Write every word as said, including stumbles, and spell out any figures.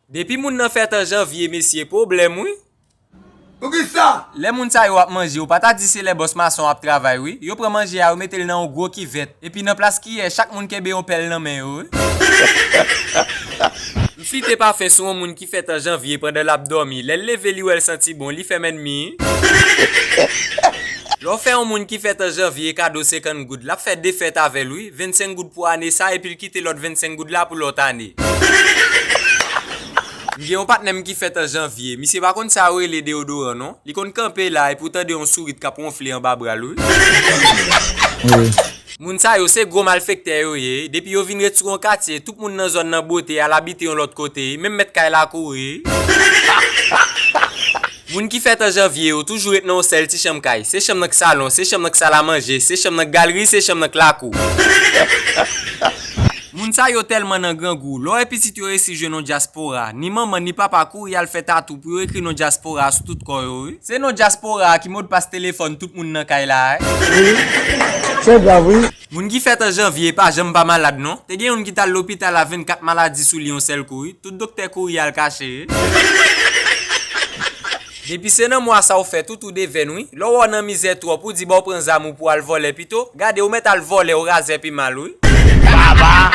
Depi moun nan fèt an janvye, mesye, pwoblèm, wi. Poukisa? Lè moun sa yo ap manje, ou pa ta di se lè bòs mason ap travay, wi. Yo pran manje a, yo mete l nan yon gwo kivèt. Epi nan plas kiyè, chak moun kenbe yon pèl nan men yo, wi. M flite pa fen sou yon moun ki fèt an janvye pandan l ap dòmi. Lè l leve, li wè l santi bon, li fè m ènmi. Lè w fè yon moun ki fèt an janvye kado senkant goud, l ap fè de fèt avè l, wi. Vennsenk goud pou ane sa, epi l kite lòt vennsenk goud la pou lòt ane. M gen yon patnè m ki fèt an janvye. Misye pa konn sa yo rele deyodoran, non. Li konn kanpe la, epi w tande yon sourit k ap wonfle anba bra l, wi. Wi. Moun sa yo se gwo malfektè yo ye. Depi yo vin ret sou yon katye, tout moun nan zòn nan bwote, al abite yon lòt kote. Menm mèt kay la kouri. Moun ki fèt an janvye yo toujou ret nan yon sèl ti chanm kay. Se chanm nan k salon, se chanm nan k salamanje, se chanm nan k galri, se chanm nan k lakou. Moun sa yo tèlman nan grangou. Lè w wè pitit yo resi jwenn yon dyaspora, ni manman ni papa kouri al fè tatou pou yo ekri non dyaspora sou tout kò yo, wi. Se non dyaspora a ki modpas telefòn tout moun nan kay la, wi. Wi, se grav, wi. Moun ki fèt an janvye pa janm pa malad, non. Te gen youn ki t al lopital a vennkat maladi sou li yon sèl kou, wi. Tout doktè kouri al kache, wi. Depi se nan mwa sa w fèt, ou tou devèn, wi. Lè w wè w nan mizè twòp, ou di ba w pran zam ou pou al vòlè pito. Gade, ou mèt al vòlè, ou razè pi mal, wi. Baba!